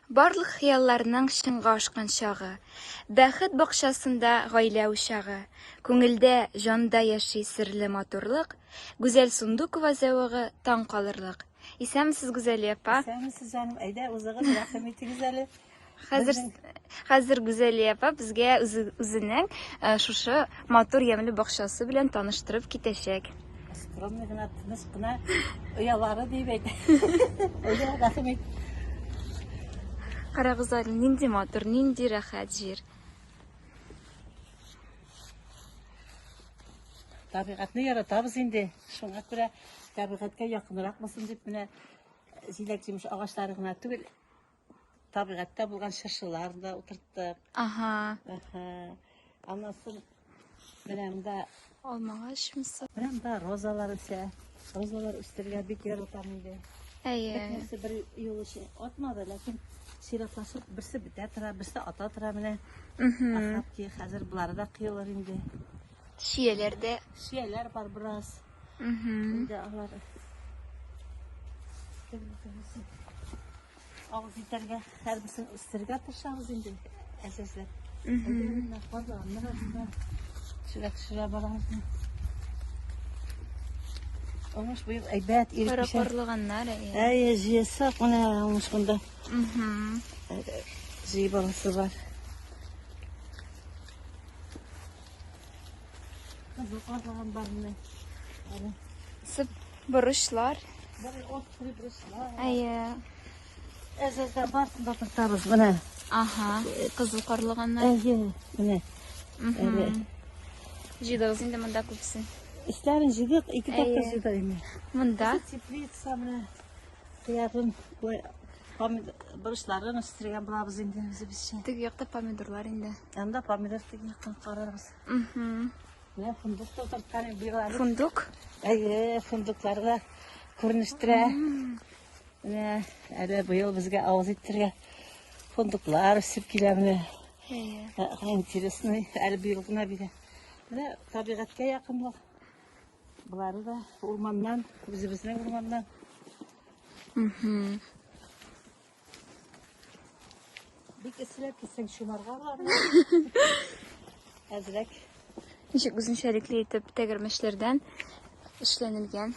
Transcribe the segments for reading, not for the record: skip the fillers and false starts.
Барлык хыялларның чынга ашкан чагы, Бәхет бакчасында гаилә учагы, Күңелдә, җанда яши серле матурлык, Гүзәл Сундукова зәвыгы таң калырлык. Исәнмесез, Гүзәлия апа. Исәнмесез, җаным. Әйдә, узыгыз, рәхим итегез әле. Хәзер хәзер Гүзәлия апа безгә үзенең шушы матур ямьле бакчасы белән таныштырып китәчәк. Скромный гына, тыныч кына оялары дип әйт. Әйдә, рәхим ит. Карагыз әле, нинди матур, нинди рәхәт җир. Табигатьне яратабыз инде. Шуңа күрә табигатькә якынрак булсын дип менә җиләк-җимеш агачлары гына түгел, табигатьтә булган чыршылар да утырттык. Ага. Аһа. Аннан соң менә монда алмагач мысы. Менә монда розалар үсә. Розалар үстерергә бик яратам инде. Әйе. Бөтенесе бер юл өчен атмады, ләкин чиратлашып берсе бетә тора, берсе ата тора менә. Охапки хәзер болары да кыялар инде. Чияләр дә. Чияләр бар бераз. Инде алар авыз итәргә, һәрберсен үстерергә тырышабыз инде, әз-әзләп. Менә карлыганнар арасында төшерә төшерә барабыз. Уңыш быел әйбәт, ирек Кара карлыганнар, әйе. Әйе, җыйсак, менә уңыш монда. Җыеп аласы бар. Кызыл карлыган бар менә. Әле. Сып борычлар. Бар острый борычлар. Әйе. Әз-әздән барысын да тотабыз менә. Ага, кызыл карлыганнар. Әйе, менә. Әле. Җыйдыгыз инде монда күбесен. Эшләрен җыйдык, ике тапкыр җыйдык инде. Монда теплица менә. Кыярын, помидор, борычларын үстергән булабыз инде үзебезчә. Теге якта помидорлар инде. Анда помидор теге яктан карарбыз. Менә фундук та утырткан быел әле. Фундук? Әйе, фундуклар да күренештерә. Менә әле быел безгә авыз иттерергә фундуклар үсеп килә менә. Әйе. Интересный, әле быел гына бирә. Менә табигатькә якынлык. Болары да урманнан, үзебезнең урманнан. Бик эсселәп китсәң чумарга була. Әзрәк. Ничек үзенчәлекле итеп тәгәрмәчләрдән эшләнелгән.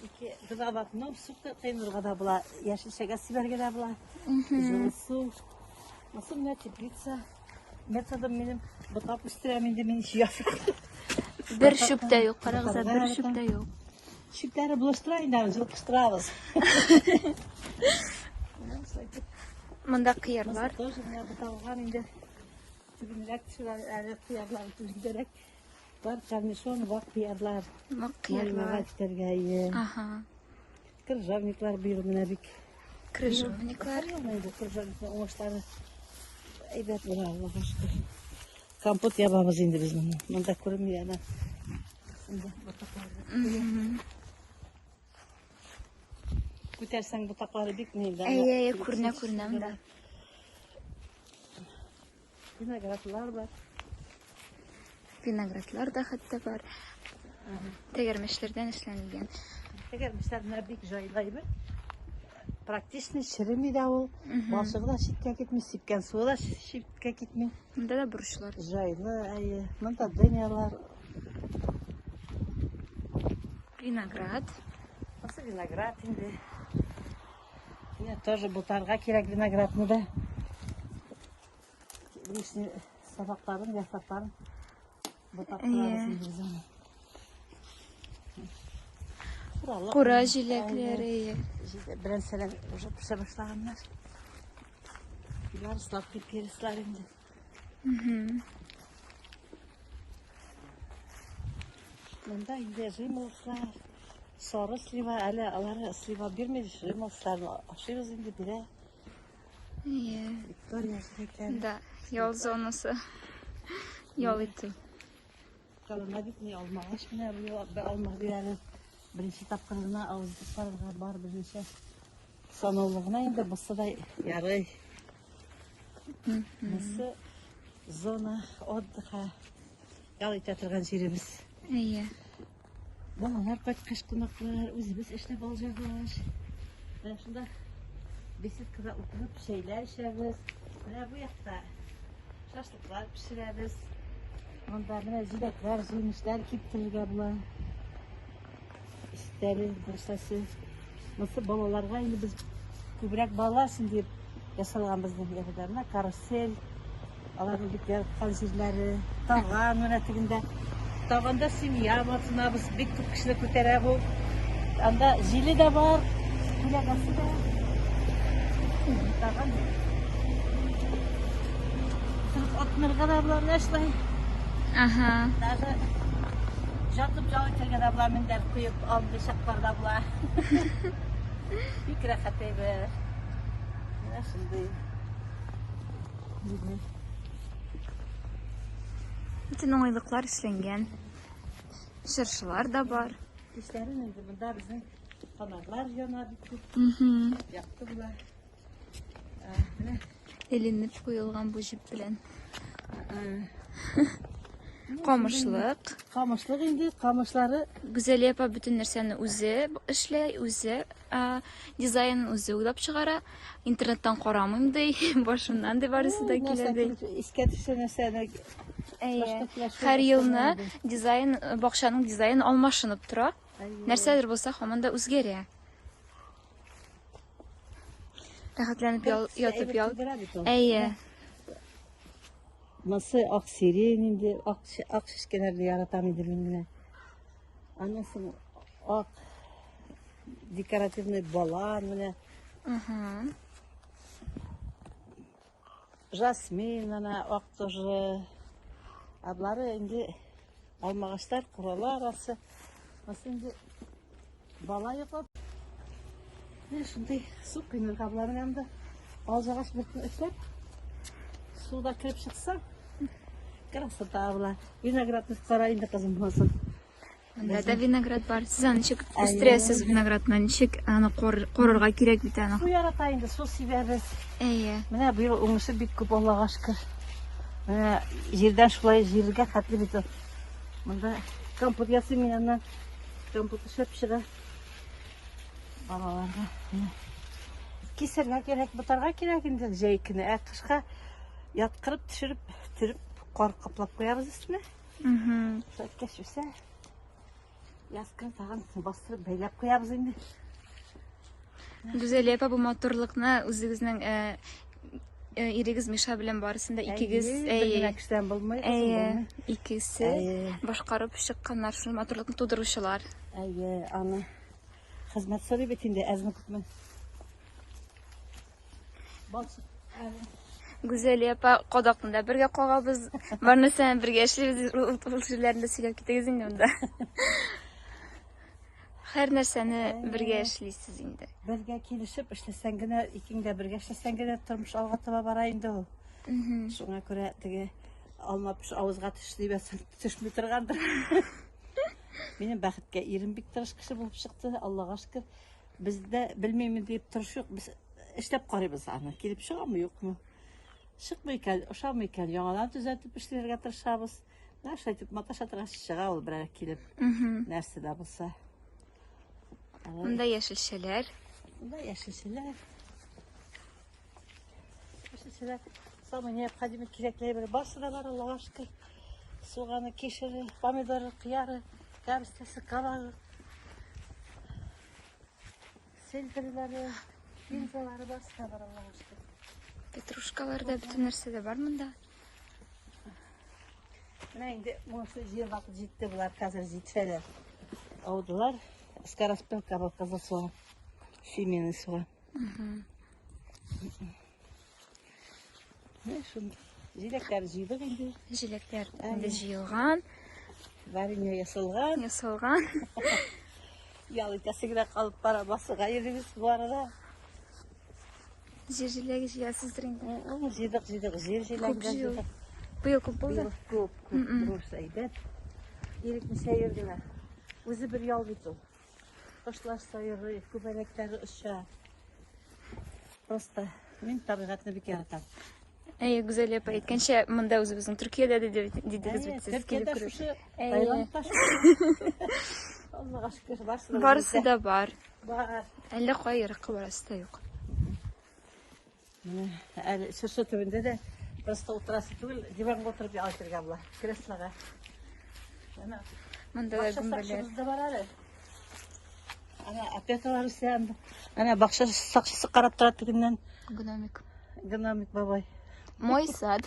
Ике, два в одном су кайнырга да була, яшелчәгә сибәргә дә була. Җылы су. Монысы менә теплица. Методым минем ботак үстерәм инде мин яф. Бер чүп тә юк, карагыз, бер чүп тә юк. Чүпләре булыштыра инде, аны җылкыштырабыз. Монда кыярлар. Тоже менә боталган инде. Түбенрәк төшерә әле кыярлар түбендәрәк. Бар корнишон, вак кыярлар. Вак кыярлар. Китәргә, ие. Ага. Крыжовниклар быел менә бик. Крыжовниклар. Инде крыжовникның уңышлары әйбәт була, Аллага шөкер. Компот ябабыз инде без моны. Монда күренми әнә. Инде ботаклары. Күтәрсәң ботаклары бик ни. Әйе, әйе, күренә, күренә монда. Виноградлар бар. Виноградлар да хәтта бар. Тәгәрмәчләрдән эшләнелгән. Тәгәрмәчләр менә бик җайлы әйбер. Практичный череми дә ул. Балчыгы да читкә китми, сипкән суы да читкә китми. Монда да борычлар. Җайлы, әйе. Монда дынялар. Виноград. Монысы виноград инде. Менә тоже ботарга кирәк виноградны да. Лишний сабакларын, яфракларын ботап торабыз инде без аны. Кура җиләкләре. Белән сәләм уже пешә башлаганнар. Болар сладкий перецлар инде. Монда инде жимолослар, сары слива, әле алар слива бирми, жимолосларны ашыйбыз инде, бирә. Иә. Виктория җиләкләре. Да, ял зонасы. Ял итү. Калына бит ни алмагач менә бу алма бирәле. Беренче тапкыр гына авыз итеп карарга бар берничә санаулы гына инде булса да ярый. Монысы зона отдыха. Ял итә торган җиребез. Әйе. Балалар кайткач кунаклар, үзебез эшләп алҗагач. Менә шунда. Беседкада утырып чәйләр эчәбез. Менә бу якта шашлыклар пешерәбез. Монда менә җиләкләр, җимешләр киптерергә була. Өстәле, нәрсәсе. Монысы балаларга инде без күбрәк балалар өчен дип ясалган безнең ягъда. Менә карусель, аларның бик яраткан җирләре. Таган менә тегендә. Таганда семья матынабыз, бик күп кешене күтәрә бу. Анда җиле дә бар, күләгәсе дә. Таган. Утырып атнырга да була менә шулай. Ага. Даже жатып ял итәргә дә була, мендәр куеп, андый чаклар да була. Бик рәхәт әйбер. Менә шундый. Бөтен уңайлыклар эшләнгән. Чыршылар да бар. Кичләрен инде монда безнең фонарьлар яна бик күп. Якты була. Менә Эленеп куелган бу җеп белән. Камышлык. Камышлык инде, камышлары. Гүзәлия апа бөтен нәрсәне үзе эшләй, үзе дизайнын үзе уйлап чыгара. Интернеттан карамыйм ди, башымнан ди барысы да килә ди. Искә төшә нәрсәне. Әйе. Һәр елны дизайн, бакчаның дизайны алмашынып тора. Нәрсәдер булса, һаман да үзгәрә. Рәхәтләнеп ял, ятып ял. Әйе. Монысы ак сирень инде, ак ак чәчкәләрне яратам инде мин менә. Аннан соң ак декоративный балан менә. Угу. Жасмин ана ак тоже. Ә болары инде алмагачлар, куралар арасы. Монысы инде бала йоклап. Менә шундый су коенырга була менә монда. Алҗагач бер көн эшләп, суда кереп чыксаң, красота була. Виноградны кара инде кызым булсын. Монда да виноград бар. Сез аны ничек үстерәсез виноградны? Ничек аны корырга кирәк бит аны? Су ярата инде, су сибәбез. Әйе. Менә быел уңышы бик күп, Аллага шөкер. Менә җирдән шулай җиргә хәтле бит ул. Монда компот ясыйм мин аннан. Компот эшләп чыга. Балаларга. Кисәргә кирәк, ботарга кирәк инде җәй көне. Ә кышка яткырып төшереп, төреп, кар каплап куябыз өстенә. Шәткәч үсә. Яз көн тагын бастырып бәйләп куябыз инде. Гүзәлия апа, бу матурлыкны үзегезнең э, э, ирегез Миша белән барысын да икегез Әйе, бер генә кешедән булмый, кызым, әйе, булмый. икесе Әйе. башкарып чыкканнар, шул матурлыкны тудыручылар. Әйе, аны хезмәт сорый бит инде, әзме күпме. Гүзәлия апа, кадакны да бергә кагабыз. Бар нәрсәне бергә эшлибез. Ул сүзләрне дә сөйләп китегез инде монда. Һәр нәрсәне бергә эшлисез инде. Бергә килешеп эшләсәң генә, икең дә бергә эшләсәң генә тормыш алга таба бара инде ул. Шуңа күрә теге алма пеш авызга төш дип әйтсәң, төшми торгандыр. Минем бәхеткә ирем бик тырыш кеше булып чыкты, Аллага шөкер. Бездә белмимен дип торыш юк. Без эшләп карыйбыз аны. Килеп чыгамы, юкмы? Чыкмый икән, ошамый икән, яңадан төзәтеп эшләргә тырышабыз. Менә шулай итеп маташа торгач чыга ул берәр килеп. Нәрсә дә булса. Монда яшелчәләр. Монда яшелчәләр. Яшелчәләр. Самый необходимый кирәкле әйбер барысы да бар, Аллага шөкер. Суганы, кишере, помидоры, кыяры, кәбестәсе, кабагы. Сельдерилары, кинзалары барысы да бар, Аллага шөкер. Петрушкалар да, бөтен нәрсә дә бар монда. Менә инде монысы җир вакыт җитте, болар хәзер җитсәләр. Аудылар. Скороспелка был кызыл суган. Семейный суган. Менә шундый. Җиләкләр җыйдык инде. Җиләкләр инде җыелган. Варенье ясалган. Ясалган. Ял итәсе генә калып бара, басуга йөрибез бу арада. Җир җиләге җыясыздыр инде. Җыйдык, җыйдык, җир җиләге Күп дә җыел. җыйдык. Быел күп булды. Быел күп, күп, уңыш әйбәт. Ирекмичә йөрделәр. Үзе бер ял бит ул. Кошлар сайрый, күбәләкләр оча. Просто мин табигатьне бик яратам. Әйе, Гүзәлия апа әйткәнчә, монда үзебезнең Төркиядә дидегез бит сез килеп Төркиядә керү. шушы, Әйе. Таиландта шушы. Аллага шөкер, барысы да Барысы да бар. Бар. Әллә кая еракка барасы да юк. Менә әле чыршы төбендә дә просто утырасы түгел, диванга утырып ял итәргә була, креслога. Әнә Монда да бакча гөмбәләр. сакчыбыз да бар әле. Әнә опекалар үсә анда. Әнә бакча сакчысы карап тора тегеннән. Гномик. Гномик бабай. Мой сад.